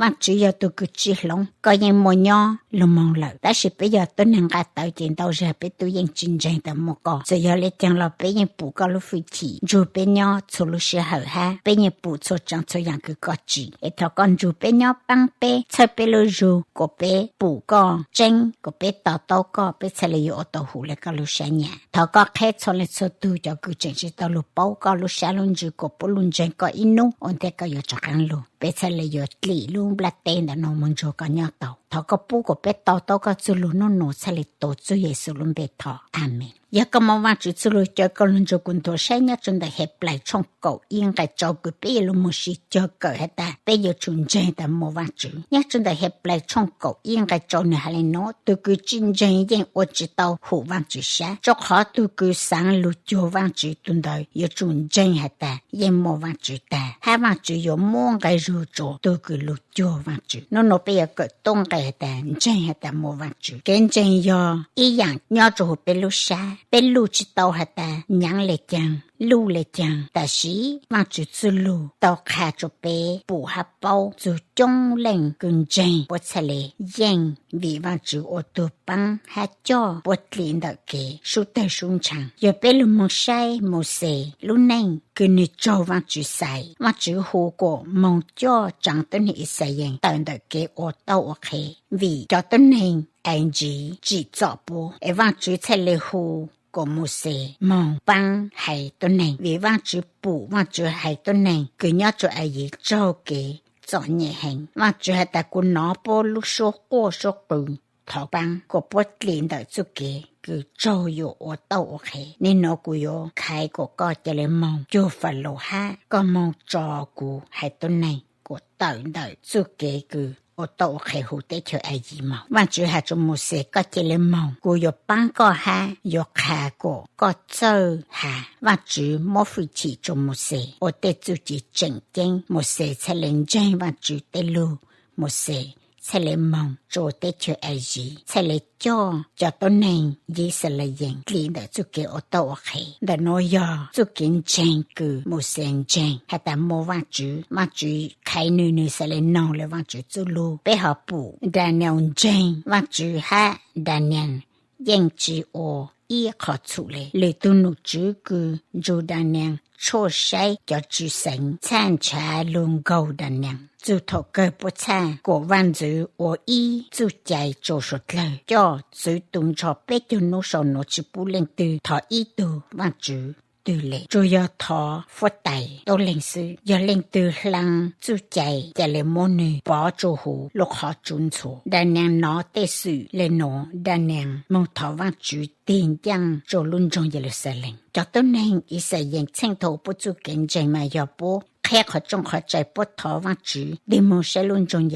Vaajtswv yog tug kws tsi hloov, koj yeej muaj nyob lug moog lawm. Tab sis peb yog tuab neeg nqaj tawv ces ntau zag peb tub yeej tsi ntseeg tas muaj koj. Txawm yog le caag los peb yeej pum koj lub fwj chim nrug peb nyob txhua lub sij hawm hab peb yeej pum txhua tsaav txhua yaam kws koj tsim. Es thov koj nrug peb nyob, paab peb, txhawb peb lub zug kuas peb pum koj tseeb, kuas peb to taub koj, peb txhaj le yuav ua tau hum le koj lub sab nyam. Thov koj qheb txhua leej txhua tug cov kws tseem tsi tau lug paub koj lub sab lub ntsws kuas puab lug ntseeg koj ib nub ua ntej koj yuav rov qaab lug, peb txhaj le yuav dlim lub nplaj teb ntawm nuav moog nrug koj nyob tau. Thov koj pub kuas peb to taub koj txuj lug nub nuav txhaj le tuav txug Yexus lub npe thov, amees. Yog koj muaj Vaajtswv txuj lug caw koj lug nrug kuv nthuav saib nyob rua ntawm Heplais tshooj kaum ib nqai rau kws peb yuav lug moog sib cog kawm has tas peb yuav tsum ntseeg tas muaj Vaajtswv. Nyob rua ntawm Heplais tshooj kaum ib nqai rau nwg has le nuav, tug kws tsi ntseeg yeej ua tsi tau hum Vaajtswv sab, rua qhov tug kws xaav lug cuag Vaajtswv tug ntawd yuav tsum ntseeg has tas yeej muaj Vaajtswv tag, hab Vaajtswv yuav muab nqe zug rua tug kws lug cuag Vaajtswv. Nub nuav peb yuav kawm tuab nqe has tas ntseeg has tas muaj Vaajtswv. Kev ntseeg yog ib yaam nyob rua huv peb lub sab, peb luj tsi tau has tas nyaav le caag, luj le caag, tab sis Vaajtswv txuj lug tau qha rua peb pum hab paub txug coob leej kws ntseeg puab txhaj le yeej, vim Vaajtswv ua tug paab hab coj puab dlim ntawm kev sub tawg sub ntshaav. Yog peb lug moog saib Mauxes lub neej kws nwg raug Vaajtswv xaiv, Vaajtswv hu kuas moog coj tsaav tuab neeg Yixalayees tawm ntawm kev ua tauj ua qhe, vim cov tuab neeg Aibntsib tsim txom puab, es Vaajtswv txhaj le hu kuas Mauxes moog paab haiv tuab neeg, vim Vaajtswv pum Vaajtswv haiv tuab neeg kws nyob rua Aiyib raug kev txom nyem heev. Vaajtswv has tas kuv nov puab lub suab quaj suab qw thov paab kuas puab dlim ntawm txuj kev kws raug yuav ua tauj ua qhe. Nwg nuav kuv yuav khaiv kuas koj ca le moog cuag Falaus hab koj moog tso kuv haiv tuab neeg kuas tawm ntawm txuj kev kws ua tauj ua qhe huv teb chaws Aiyib moog. Vaajtswv has rua Mauxes koj ca le moog, kuv yuav paab koj hab yuav qha kuas koj txawj has. Vaajtswv muab fwj chim rua Mauxes ua tej txuj ci tseem ceeb, Mauxes txhaj le ntseeg Vaajtswv tej lug, Mauxes txhaj le moog rua teb chaws Aiyib, txhaj le coj cov tuab neeg Yixalayees dlim ntawm txuj kev ua tauj ua qhe. Ntawm nuav yog txuj kev ntseeg kws Mauxes ntseeg has tas muaj Vaajtswv, Vaajtswv khaiv nwg, nwg xaav le noog le Vaajtswv txuj lug. Peb ho pum Daniel ntseeg Vaajtswv hab Daniel yeej tsi ua ib qho txhum le. Lwm tug nom tswv kws nrug Daniel tshuaj saib cov tswv xeev txhaj nrhav lug nkaug Daniel. Txug thaum kawg puab txhaj kuas vaaj ntxwv ua ib txuj cai rua suav dlawg coj txwv tu nrho peb caug nub sau nuav tsi pub leej twg thov ib tug vaajtswv twg le, tsuas yog thov huab tais tuab leeg xwb. Yog leej twg hlaa txuj cai ca le muab nwg pov rua huv lub qhov tsuv ntxhuav. Daniel nov tej xwm le nuav, Daniel moog thov Vaajtswv tig ncaaj rua lub nroog Yeluxalees. Cov tuab neeg Yixalayees txheej thaum puab txuj kev ntseeg mas yog puab qheb qhov tsooj qhov tsai, puab thov Vaajtswv tig moog saib lub nroog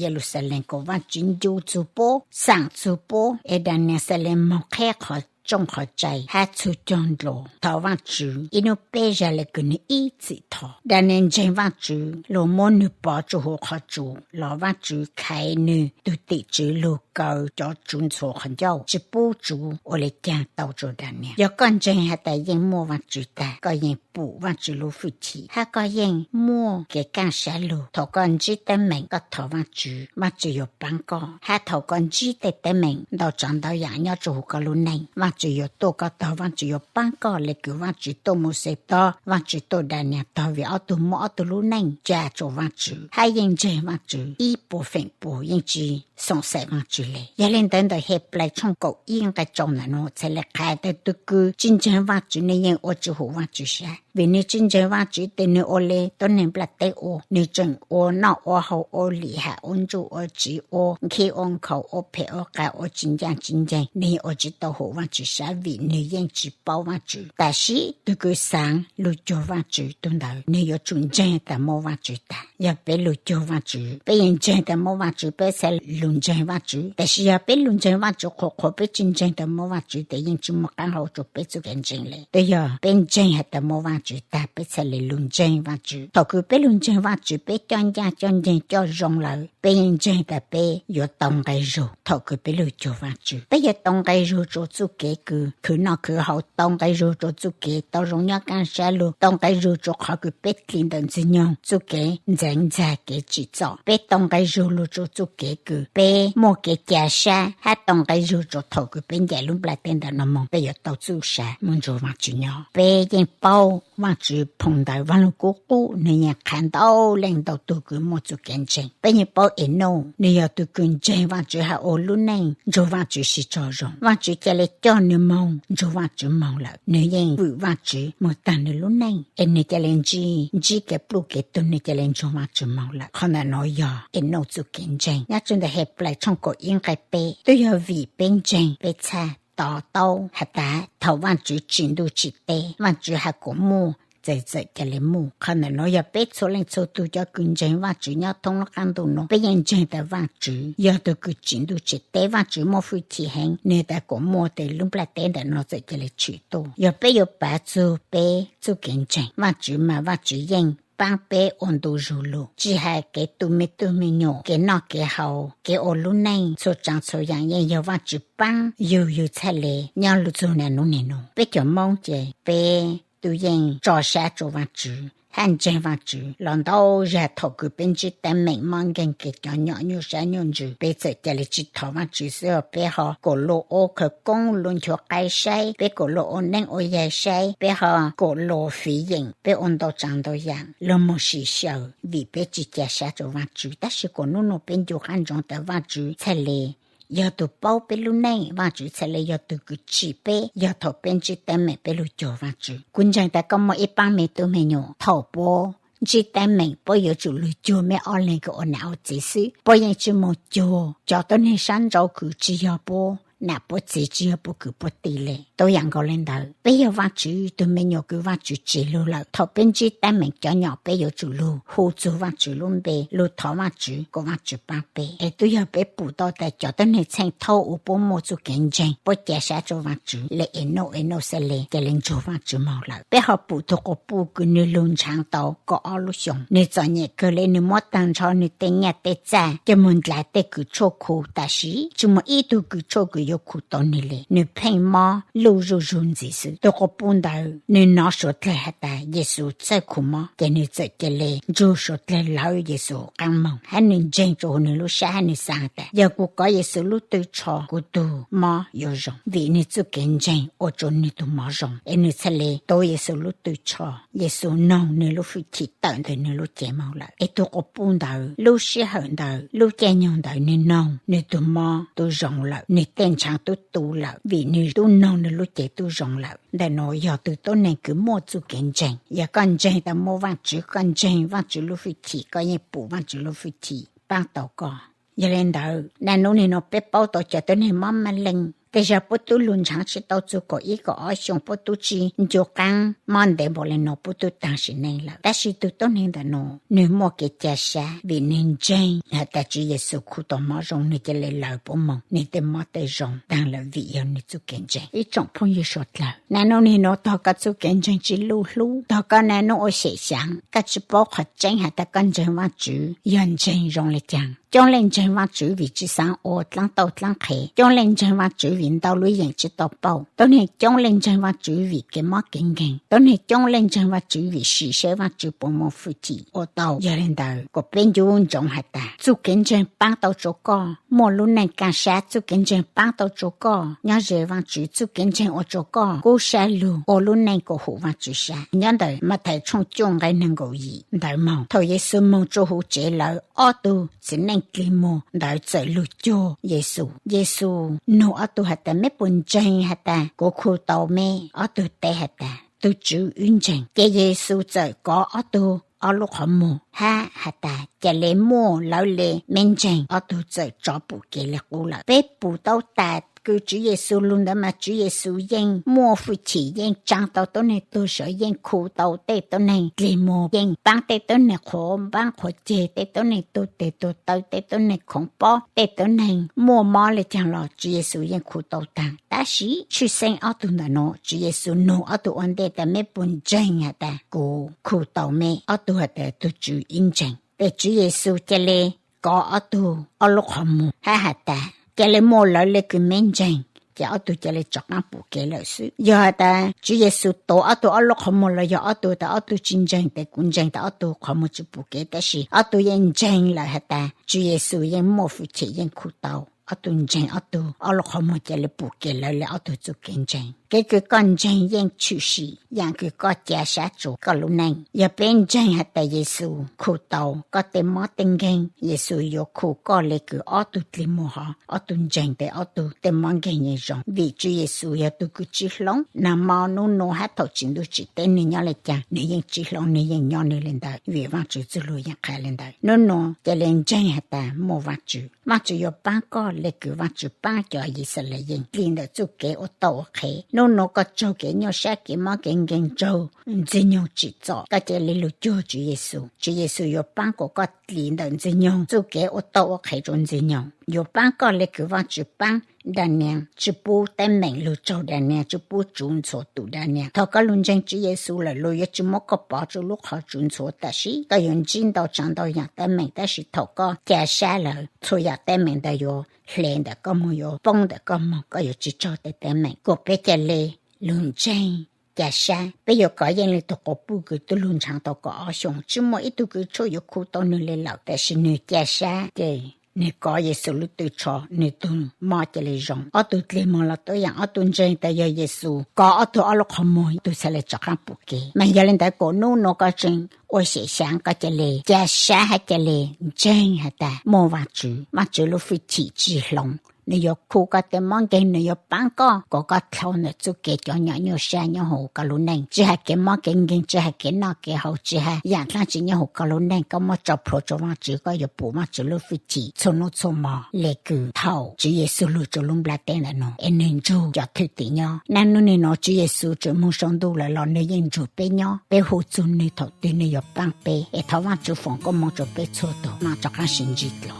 Yeluxalees kuas Vaajtswv ncu txug puab, xaam txug puab. Es Daniel xaav le moog qheb qhov tsooj qhov tsai hab txug caug ndlov thov Vaajtswv ib nub peb zag le kws nwg ib txwm thov. Daniel ntseeg Vaajtswv lug muab nwg pov rua huv qhov tsuv los Vaajtswv khaiv nwg tug tim tswv lug kaw cov tsuv ntxhuav qhov ncauj, tsi pub tsuv ua le caag tau rua Daniel. Yog koj ntseeg has tas yeej muaj Vaajtswv tag, koj yeej pum Vaajtswv lub fwj chim hab koj yeej muaj kev kaaj sab lug. Thaum koj ntsib teeb meem koj thov Vaajtswv, Vaajtswv yuav paab koj. Hab thaum koj ntsib tej teeb meem ntau tsaav ntau yaam nyob rua huv koj lub neej, Vaajtswv yuav tuaj koj tog, Vaajtswv yuav paab koj le kws Vaajtswv tuaj Mauxes tog, Vaajtswv tuaj Daniel tog, vim ob tug muab ob tug lub neej ca rua Vaajtswv hab yeej ntseeg Vaajtswv ib puas feem pua, yeej tsi xoom xaim Vaajtswv le. Yog le ntawd ntawm Heplais tshooj kaum ib nqai rau ntawm nuav txhaj le qha tas tug kws tsi ntseeg Vaajtswv nwg yeej ua tsi hum Vaajtswv sab, vim nwg tsi ntseeg Vaajtswv tes nwg ua le tuab neeg nplaj teb ua, nwg tseem ua noj ua haus, ua lim ham ua ntsuj ua tsiv, ua nkhi ua nkhaus, ua phem ua qas, ua tsi ncaaj tsi nceeg, nwg yeej ua tsi tau hum Vaajtswv sab vim nwg yeej tsi paub Vaajtswv. Tab sis tug kws xaav lug cuag Vaajtswv tug ntawd nwg yuav tsum ntseeg tas muaj Vaajtswv tag. Yog peb lug cuag Vaajtswv, peb yeej ntseeg tas muaj Vaajtswv, peb xaav lug ntseeg Vajtswv. Tiam sis yog peb lug ntseeg Vajtswv qhuav qhuav peb tsis ntseeg tas muaj Vajtswv, tes yeej tsis muaj qaab hau rua peb txuj kev ntseeg le. Twb yog peb ntseeg has tas muaj Vajtswv tag peb txhaj le lug ntseeg Vajtswv. Thaum kws peb lug ntseeg Vajtswv, peb coj ncaaj coj nceeg coj zoo lawm, peb yeej ntseeg tas peb yuav tau nqe zug. Thaum kws peb lug cuag Vajtswv, peb yuav tau nqe zug rua txuj kev kws khwv noj khwv haus, tau nqe zug rua txuj kev tau zoo nyob kaaj sab lug, tau nqe zug rua qhov kws peb dlim ntawm Ntxwg Nyoog txuj kev ntxeev ntxag kev tsim txom, peb tau nqe zug lug rua txuj kev kws peb muaj kev ca sab, hab tau nqe zug rua thaum kws peb ncaim lub nplaj teb ntawm no moog, peb yuav tau txuj sa moog nrug Vajtswv nyob. Peb yeej paub Vajtswv phoo ntawv Vaaj Lug Kub Qub, nwg yeej qha ntau leej ntau tug kws muaj txuj kev ntseeg. Peb yeej paub Enauj, nwg yog tug kws ntseeg Vajtswv has ua lub neej nrug Vajtswv sib tog zoo. Vajtswv ca le coj nwg moog nrug Vajtswv moog lawm. Nwg yeej fwm Vajtswv moog taag nwg lub neej, es nwg ca le ntsib, ntsib kev pluj kev tug, nwg ca le nrug Vajtswv moog lawm. Qhov ntawm nuav yog Enauj txuj kev ntseeg. Nyob rua ntawm Henplais tshooj kaum ib nqai peb, twb yog vim peb ntseeg peb txhaj to taub has tas thaum Vajtswv tsim ntuj tsim teb, Vajtswv has kuas muaj, ces txawm ca le muaj. Qhov ntawm nuav yog peb txhua leej txhua tug cov kws ntseeg Vajtswv nyob thoob lub qaab ntuj nuav, peb yeej ntseeg tas Vajtswv yog tug kws tsim ntuj tsim teb. Vajtswv muaj fwj chim heev, nwg tas kuas muaj tes lub nplaj teb ntawm no txawm ca le tshwm tuaj. Yog peb yuav pav txug peb txuj kev ntseeg, Vajtswv mas Vajtswv yeej paab peb ua ntu zug lug, tsi has kev tu me tub me nyuam, kev noj kev haus, kev ua lub neej, txhua tsaav txhua yaam yeej yog Vajtswv paab yug yug txhaj le nyob lug txug nam nub nim nuav. Peb cov Moob ces peb tub yeej tso sab rua Vajtswv hab ntseeg Vajtswv los ntau zag. Thaum kws peb ntsib teeb meem mob nkeeg, kev cov nyom nyuaj sab nyuaj ntsws, peb txawm ca le tsi thov Vajtswv xwb, peb ho kuas lug ua khawv koob lug nchuav qaib saib, peb kuas lug ua neeb ua yaig saib, peb ho kuas lug fiv yeem, peb ua ntau tsaav ntau yaam lug moog sim xyaw vim peb tsi ca sab rua Vajtswv. Tab sis kuas nub nuav peb ncu qaab ntsoov tas Vajtswv txhaj le yog tug paub peb lub neej, Vajtswv txhaj le yog tug kws tsim peb yog thaum peb ntsib teeb meem peb lug cuag Vajtswv. Kuv ntseeg tas koj muaj ib paab me tub me nyuam, thaum puab ntsib teeb meem puab yuav tsum lug cuag meb ob leeg kws ua nam ua txiv xwb. Puab yeej tsi moog cuag cov tuab neeg sab nrau kws tsi yog puab nam puab txiv, tsi yog puab kwv puab tij le. Tub yaam nkaus le ntawd, peb yog Vajtswv tug me nyuam kws Vajtswv tsim lug lawm, thaum peb ntsib teeb meem cov nyom peb yuav tsum lug hu txug Vajtswv lub npe, lug thov Vajtswv kuas Vajtswv paab peb. Es twb yog peb pum tau tas cov tuab neeg txheej thaub uas puab muaj txuj kev ntseeg, puab ca sab rua Vajtswv le Enauj, Enauj txhaj le ca le nrug Vajtswv moog lawm. Peb ho pum tug quas puj kws nwg lug ntshaav tau kaum ob lub xyoos, nwg txom nyem kawg le, nwg muab taag nrho nwg tej nyaj tej txag coj moog ndlaav tej kws tshuaj khu, tab sis tsi muaj ib tug kws tshuaj kws yuav khu tau nwg le. Nwg pheej mob luj zuj zug ntxiv xwb. Tug quas puj ntawd nwg nov suav dlawg has tas Yexus txawj khu mob, ces nwg txawm ca le nrug suav dlawg lawv Yexus qaab moog, hab nwg ntseeg rua huv nwg lub sab hab nwg xaa has tas yog kuv kov Yexus lub tw tsho, kuv tug mob yuav zoo. Vim nwg txuj kev ntseeg ua rua nwg tug mob zoo, es nwg txhaj le tuav Yexus lub tw tsho. Yexus noog nwg lub fwj chim tawm ntawm nwg lub cev moog lawm. Es tug quas puj ntawd lub sij hawm ntawd, lub caij nyoog ntawd nwg noog nwg tug mob tub zoo lawm, nwg tej ntshaav tub tu lawm, vim nwg tub noog nwg lub cev tub zoo lawm. Ntawm nuav yog tug tuab neeg kws muaj txuj kev ntseeg. Yog koj ntseeg tas muaj Vajtswv, koj ntseeg Vajtswv lub fwj chim, koj yeej pum Vajtswv lub fwj chim paab tau koj. Yog le ntawd, nam nub nim nuav peb paub tau cov tuab neeg mob mab leej, tej zag puab tub lug ntshaav tsi tau txug kaum ib kaum ob xyoos, puab tub tsi ncu qaab mob ntev npaum le nuav, puab tub taag sim neej lawm. Tab sis tug tuab neeg ntawm nuav nwg muaj kev ca sab vim nwg ntseeg has tas Tswv Yexus khu tau mob zoo, nwg ca le lawv puab moog, nwg tej mob tej zoo taag lawm vim yog nwg txuj kev ntseeg. Ib tsoom phooj ywg suav dlawg, nam nub nim nuav tog koj txuj kev ntseeg tsi luj hlub, tog koj nam nub ua xyem xyaav, koj tsi paub qhov tseeb has tas koj ntseeg Vajtswv yog ntseeg zoo le caag. Coob leej ntseeg Vajtswv vim tsi xaav ua dlaab tauj dlaab qhe, coob leej ntseeg Vajtswv vim ntau lub yeem tsi tau pauj, tuab neeg coob leej ntseeg Vajtswv vim kev mob kev nkeeg, tuab neeg coob leej ntseeg Vajtswv vim sim saib Vajtswv puas muaj fwj chim ua tau. Yog le ntawd kuas peb ncu ntsoov has tas txuj kev ntseeg paab tau rua koj muaj lub neej kaaj sab, txuj kev ntseeg paab tau rua koj nyob ze Vajtswv, txuj kev ntseeg ua rua koj kub sab lug ua lub neej kuas hum Vajtswv sab. Nyob ntawm Mathais tshooj cuaj nqai neeg nkaum yim ntawd moog, thaum Yexus moog rua huv tsev lawm, ob tug txiv neej dlig muag ntawd txawm lug cuag Yexus. Yexus nug ob tug has tas meb puas ntseeg has tas kuv khu tau meb? Ob tug teb has tas tug Tswv, wb ntseeg. Ces Yexus txawm kov ob tug ob lub qhov muag hab has tas ca le muaj lawv le, meb ntseeg. Ob tug txawm tsov pum kev le qub lawm. Peb pum tau tas kws Tswv Yexus lug ntawd mas Tswv Yexus yeej muaj fwj chim, yeej tsaa tau tuab neeg tuag sawv, yeej khu tau tej tuab neeg dlig muag, yeej paab tej tuab neeg qhuav npaab qhuav ceg, tej tuab neeg tuag teg tuag taw, tej tuab neeg khoov pob, tej tuab neeg muaj mob le caag los Tswv Yexus yeej khu tau taag. Tab sis tshwj xeeb ob tug ntawm nuav Tswv Yexus nug ob tug ua ntej tas meb puas ntseeg has tas kuv khu tau meb? Ob tug has tas tug Tswv, ib ntseeg. Tes Tswv Yexus ca le kov ob tug ob lub qhov muag hab has tas ca le muab lawv le kws meb ntseeg. Ces ob tug ca le rov qaab pum kev lawm xwb. Yog has tas Tswv Yexus tuav ob tug ob lub qhov muag los yog ob tug tas ob tug tsi ntseeg tes kuv ntseeg tas ob tug qhov muag tsi pum kev, tab sis ob tug yeej ntseeg lawm has tas Tswv Yexus yeej muaj fwj chim yeej khu tau. Ob tug ntseeg, ob tug ob lub qhov muag ca le pum kev lawv le ob tug txuj kev ntseeg. Kev kws koj ntseeg yeej tshwm sim yaam kws koj ca sab tsua koj lub neej. Yog peb ntseeg has tas Yexus khu tau koj tej mob tej nkeeg, Yexus yuav khu koj le kws ob tug dlig muag hov, ob tug ntseeg tes ob tug tej mob nkeeg yeej zoo. Vim Tswv Yexus yog tug kws tsi hloov, nag mo nub nuav hab thaum tsim ntuj tsim teb nwg nyob le caag nwg yeej tsi hloov, nwg yeej nyob nwg le ntawd, vim Vaajtswv txuj lug yeej qha le ntawd. Nub nuav ca le ntseeg has tas muaj Vaajtswv, Vaajtswv yuav paab koj le kws Vaajtswv paab cov Yixalayees dlim ntawm txuj kev ua tau ua qhev. Nub nuav koj raug kev nyuaj sab kev mob kev nkeeg raug Ntxwg Nyoog tsim txom, koj ca le lug cuag Tswv Yexus, Tswv Yexus yuav paab kuas koj dlim ntawm Ntxwg Nyoog txuj kev ua tau ua qhev rua Ntxwg Nyoog, yuav paab koj le kws Vaajtswv paab Daniyees, tsi pub teeb meem lug raug Daniyees, tsi pub tsuv ntxhuav tum Daniyees. Thaum koj lug ntseeg Tswv Yexus lawm, luag yuav tsi muab koj pov rua lub qhov tsuv ntxhuav, tab sis koj yuav ntsib ntau tsaav ntau yaam teeb meem, tab sis thaum koj ca sab lawm txhua yaam teeb meem ntawd yuav hle ntawm koj moog, yuav poob ntawm koj moog, koj yuav tsi raug tej teeb meem. Kuas peb ca le lug ntseeg ca sab, peb yuav kov yeej le tug quas puj kws tub lug ntshaav tau kaum ob xyoos, tsi muaj ib tug kws tshuaj yuav khu tau nwg le lawm, tab sis nwg ca sab ces nwg kov Yexus lub tw tsho, nwg tug mob ca le zoo. Ob tug dlig muag los tuab yaam, ob tug ntseeg tas yog Yexus kov ob tug ob lub qhov muag, tug txhad le rov qaab pum kev. Mas yog le ntawd kuas nub nuav koj tseem ua xyem xyaav, koj ca le ca sab hab ca le ntseeg has tas muaj Vaajtswv, Vaajtswv lub fwj chim tsi hloov, nwg yuav khu koj tej mob nkeeg, nwg yuav paab koj kuas koj dlhau ntawm txuj kev cov nyom nyuaj sab nyob huv koj lub neej, tsi has kev mob kev nkeeg, tsi has kev noj kev haus, tsi has yaam dlaab tsi nyob huv koj lub neej, koj muab tso plhuav rua Vaajtswv, koj yuav pum Vaajtswv lub fwj chim txhua nub txhua mo le kws thaum Tswv Yexus lug rua lub nplaj teb ntawm nuav es nwg nrug cov thwj tim nyob. Naj nub nwg nuav Tswv Yexus tseem moog sau ntuj lawm los nwg yeej nrug peb nyob, peb hu txug nwg thaum twg nwg yuav paab peb. Es thov Vaajtswv foom koob moov rua peb txhua tug, maam rov qaab sib ntsib dlua.